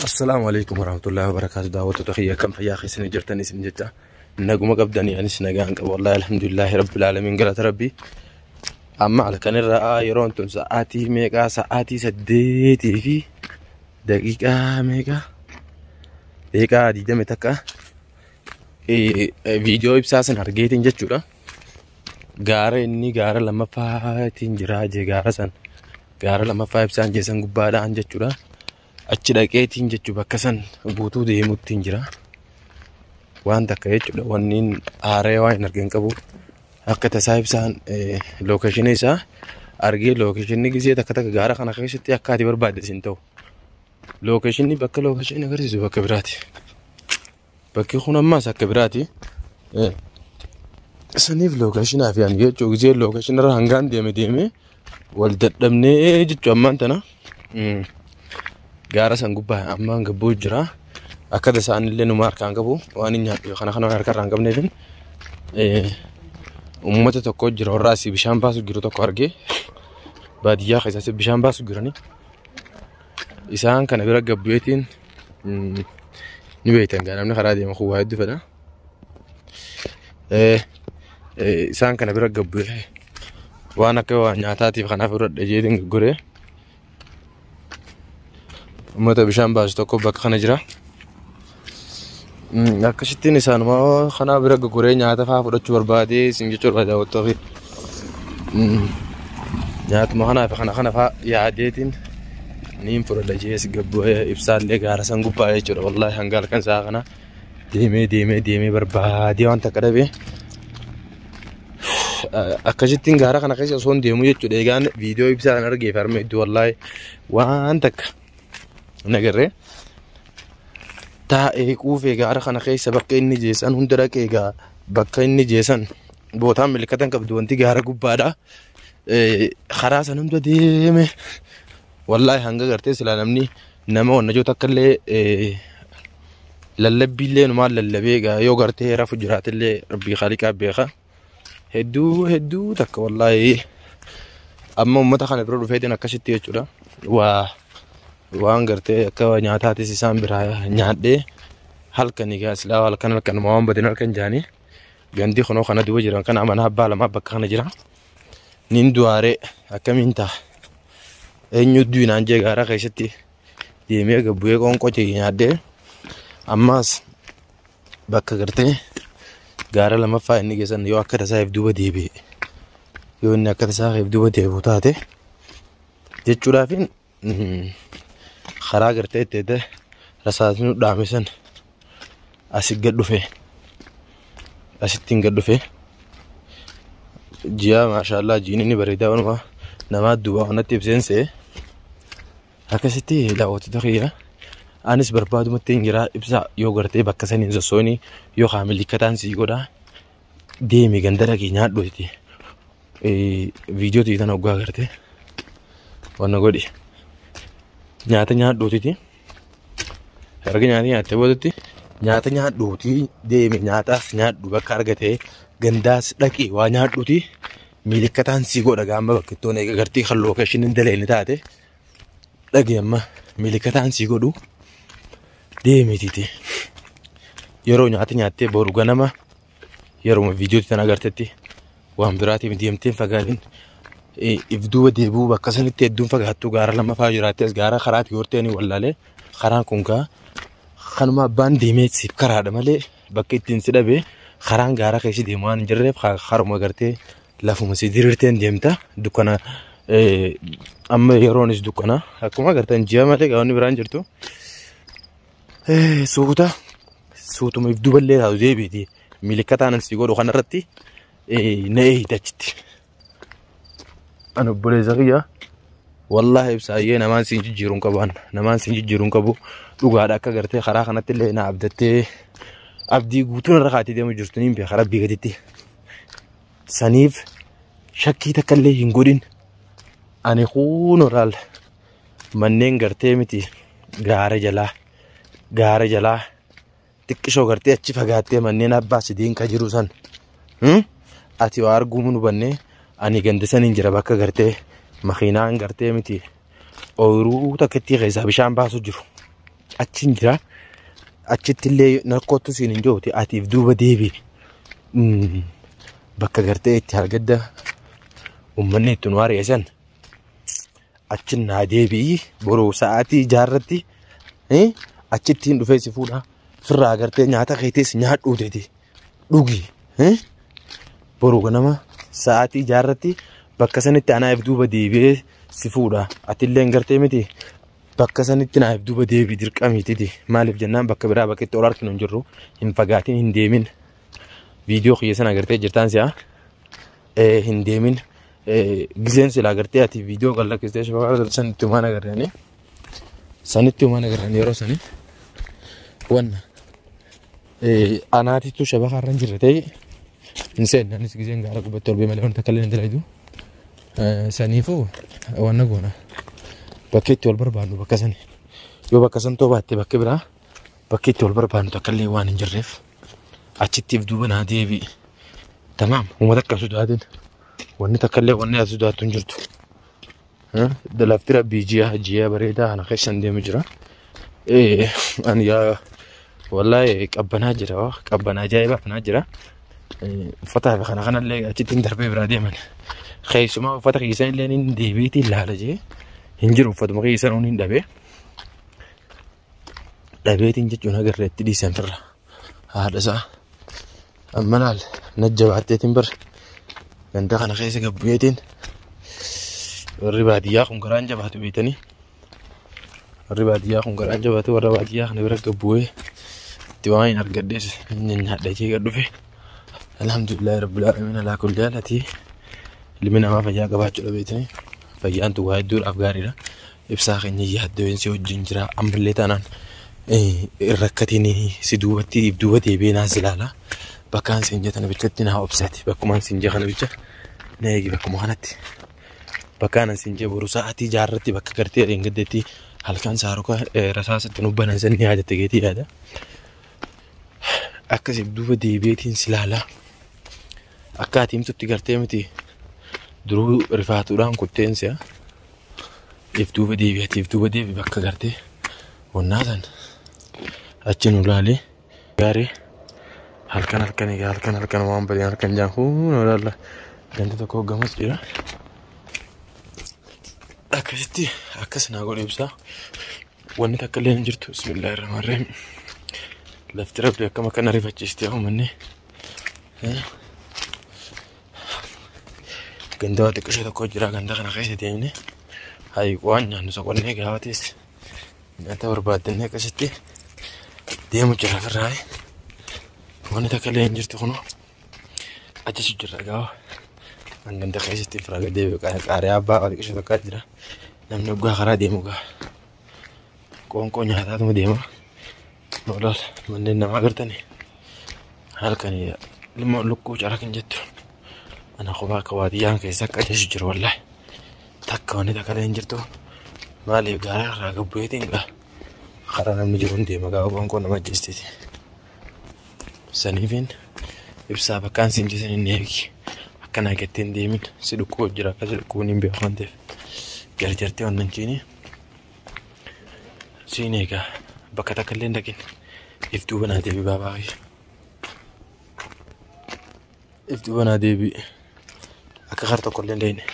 Assalaamu alaikum warahmatullahi wabarakaatu. Daawwattoota kiyya, akkam fayyaa keessanii jirtan isin jecha? Naguma qabdanii? Anis nagaan qaba, wallahi, alhamdulillahi rabbil aalamiin, galata rabbii. Amma halkan irraa yeroon tun sa'aatii meeqaa? Sa'aatii 8 fi daqiiqaa meeqaa? Daqiiqaa 21. Viidiyoo ibsaa san argeetiin jechuudha. Gaara inni gaara lammaffaatiin jira jee, gaara san, gaara lammaffaa ibsaan jeesan gubbaadhaan jechuudha. Achi dhaqeetiin jechuu bakka san guutuu deemuttiin jira. Waan takka jechuudha, wanni haaree waan hin argin qabu. Akka tasaa ibsaan location isaa argee, locationni gisee takka takka gaara kana keessatti akka ati barbaadde sin ta'u. Locationni bakka location agarsiisu bakka biraati. Bakki kun ammaas akka biraati. Saniif locationaa fi ani jechuu gisee locationarra hangaan deeme deeme wal dadhabnee jechuu ammaan tana. Gaara san gubbaa ammaan gabbuu jira. Akka tasaan illee numa harkaan qabu, waan hin nyaadhu kana kana harka irraa hin qabneefin uummata tokko jira, warra asii bishaan baasu jiru tokko argee, baadiyyaa keessatti bishaan baasu jiranii. Isaan kana bira gabbu'eetiin ni beektan gaa, namni karaa deema kun waa hedduu fedha. Isaan kana bira gabbu'ee waan akka waan nyaataatiif kanaaf fudhadhe jeetiin goree, uummata bishaan baasu tokko bakka kana jira. Akkasittiin isaanuma kana bira goree nyaata fa'aa fudhachuu barbaadee isin jechuu barbaada, daawwattoota. Nyaatuma kanaa fi kana kana fa'aa yaadeetiin niin fudhadha jees gabbu'ee, ibsaallee gaara san gubbaa jechuudha. Wallaahi, hanga halkan isaa kana deemee deemee deemee barbaadee waan takka dhabee, akkasittiin gaara kana keessa osoo hin deemu jechuudha. Egaan viidiyoo ibsaa kan argeef harma hedduu, wallaahi, waan takka nagarree taa'ee quufee, gaara kana keessa bakka inni jeessan hunda dhaqee, egaa bakka inni jeessan bootaan milikkatan qabdu, wanti gaara gubbaadha. Karaa san hunda deeme, wallaahi, hanga gartee silaa namni nama wanna takka illee lallabbiillee numaan lallabee, egaa yoo gartee rafu jiraatillee rabbii khaliqaa beeka. Hedduu hedduu takka, wallaahi, amma uummata kana bira dhufeetiin akkasitti jechuudha. Waa waan gartee akka nyaataatis isaan biraa nyaadhee, halkan egaa silaa halkan halkanuma waan badin halkan jaanii, gandi kunoo kana duuba jiran kana mana abbaa lamaa bakka kana jira. Nin du'aaree, akkamiin ta'a? Eenyu du'inaan jee, gaara keessatti deemee gabbu'ee qoonqoo jee nyaadhee, ammaas bakka gartee gaara lammaffaa inni geessan yoo akka tasaa duuba deebi'e, yoo inni akka tasaa duuba deebi'u taate jechuudhaafin, karaa gartee itti rasaasni dhaame san asi gad dhufe, asittiin gad dhufe. Ji'a, maashaallah, jiin inni bareedaa waanuma namaa duuba kanatti ibseen se'e. Akkasitti, daawwattoota kiyya, anis barbaadumatti hin jira. Ibsa yoo gartee bakka saniin sossooni yookaan milikkataan sii godha, deemi ganda dhaqii nyaadhu itti. Viidiyoo tiitan hoggaa gartee wanna godhi, nyaata nyaadhuutiti. Erga nyaata nyaattee boodatti, nyaata nyaadhuuti, deemi nyaataas nyaadhu, bakka argatee gandaas dhaqii waa nyaadhuuti, milikkataan sii godha. Gaamba bakka ittoon eega gartee kan locationiin daleeni taate dhaqi, amma milikkataan sii godhu, deemitiiti. Yeroo nyaata nyaattee boru ganama yeroo viidiyoo tan agartetti waan biraatiif deemteen fagaatin, if duuba deebi'uu bakka sanitti hedduun fagaattuu, gaara lammaffaa jiraattes gaara karaatti hortee ni wallaalee, karaan kun gaa kanuma abbaan deemee siif karaadha malee, bakka ittiin si dhabe karaan gaara keessa deemu waan hin jirreef, karuma gartee lafuma si diriirteen deemta. Dukkana amma yeroonis dukkana, akkuma agartan ji'a malee gaa'onni biraan jirtu. Suuta suutuma if duballee taatu deebiiti, milikkataan si godhu kanarratti na eeyite achitti. Ani obboleessa kiyya, wallaahi, ibsaayyee, namaan siin jijjiiruun qabu, namaan siin jijjiiruun qabu, dhugaadha. Akka gartee karaa kanatti illee na abdattee abdii guutuun irra kaatee deemu jirtu niin beeka rabbii gaditti. Saniif shakkii takka illee hin godhin. Ani kuunoo laal, manneen gartee miti gaara jalaa, gaara jalaa xiqqishoo gartee achi fagaattee manneen abbaa sidiin ka jiru san. Ati waa arguu nu bannee, ani ganda saniin jira, bakka gartee makiinaan gartee miti ooyiruu takkittii keessaa bishaan baasu jiru. Achiin jira. Achitti illee nakkootu siin hin jiruuti atiif duuba deebi. Bakka gartee itti hargadda uummanni itti nu ari'e achi naa deebi'i boruu sa'aatii jaarratti achittiin dhufee si fuudha. Firraa gartee nyaata keetis nyaadhuu teeti dhugi. Boruu ganama sa'aatii jaarratti bakka sanitti anaaf duuba deebi'ee si fuudha. Atillee gartee miti bakka sanitti naaf duuba deebii dirqamiititi. Maaliif jennaan bakka biraa bakka itti ol harkinu hin jirru hin fagaatin hin deemin. Viidiyoo kiyya sana agartee jirtaan si'a hin deemin. Giseen silaa agartee ati viidiyoo kan lakkistee shabaa sanitti humaan agarranii. Sanitti humaan agarranii yeroo sanii. Wanna anaatitu shabaka irra hin jirre ta'e hin seenne anis giseen gaara gubbatti ol bee malee wanta akka illee hin dalagu. Saniifuu wanna goona bakka itti wal barbaannu bakka sani yoo bakka san too baatte bakka biraa bakka itti wal barbaannu takka illee waan hin jirreef achittiif duuba naa deebi'i. Tamaam uummata akka sodaatin wanni takka illee wanni ati sodaattu hin jirtu. Lafti rabbii ji'a ji'a bareedaa kana keessan deemu jira. Ani yaa wallaahi qabbanaa jira qabbanaa ajaa'ibaa kanaa jira. Uffataa fi kana kanallee achittiin darbee biraa deeman. Keessumaa uffata keessan illee hin deebiitiin ilaala jee hin jiru uffatuma keessan hin dhabee. Dhabeetiin jechuun agarra itti dhiisan firra haadha isaa. Amma laal na jabaatteetiin bar ganda kana keessa gabbu'eetiin warri baadiyyaa kun garaan jabaatu beektanii. Warri baadiyyaa kun garaan jabaatu warra baadiyyaa kana bira gabbu'ee itti waan hin argadhees nyaadha jee gad dhufe. Alhamdulillahi rabbil aalamiin alaa kulli haal ati ilmi namaa fayyaa qabaachuudha beektanii. Fayyaan tu waa hedduudhaaf gaariidha. Ibsaa keenya yaaddoo si wajjin jira ammallee taanaan rakkatiin si duubatti duuba deebi'ee naas ilaala. Bakkaan siin jettan bichatti naa obsaati. Bakkumaan siin jee kana bicha na eegi bakkuma kanatti. Bakkaan siin jee boru sa'aatii jaarratti bakka gartee dheengaddeetti halkan saaruka rasaasatti nu banan san ni yaadatte geetii yaada. Akkasiif duuba deebi'eetiin si ilaala. Akka ati himtutti gartee miti duruu rifaatuudhaan kutteen si'a. If duuba deebi'ati if duuba deebi bakka gartee wannaa san achi nu ilaalee gaarii halkan halkan egaa halkan halkan waan badeen halkan jaan kun ilaalla ganda tokko gamas jira. Akkasitti akkas naa godhe ibsaa wanni takka illee hin jirtu bismillaahi rahmaan rahiim. Lafti rabbi akkam akkana rifachiistee uummanni. Ganda waa xiqqishee tokko jira ganda kana keessa deemne hayi waan nyaannu soqonnee gaafates nyaata barbaaddannee akkasitti deemu jira ofirraa. Wanni takka illee hin jirtu kunoo achisu jira gaafa. An ganda keessatti ofirraa gad deebi'u qaariyaa abbaa waa xiqqishee tokko jira. Namni waggaa karaa deemu gaa qoonqoo nyaataatuma deema. Noolaal manneen namaa agartanii halkan ilmoo lukkuu cara kan jettu. Ana kophaa akka baadiyyaan keessa akka ajaaju jira wallaahi. Takka wanni takka illee hin jirtu. Maaliif gaara irraa gabbu'eetiin gaa karaa namni jiru hin deema gaafa qoonqoo nama ajjeesteeti. Saniifin ibsaa bakkaan siin jisan hin eegi. Akkanaa gattee hin deemin si dhukkubuu jira akka si dhukkubuun hin beeku waan ta'eef. Jarjartee waan hin ciine siin eegaa bakka takka illee hin dhaqin. If duuba naa deebi baabaa. If duuba naa deebi. Akka kar tokko illee hin dhayine.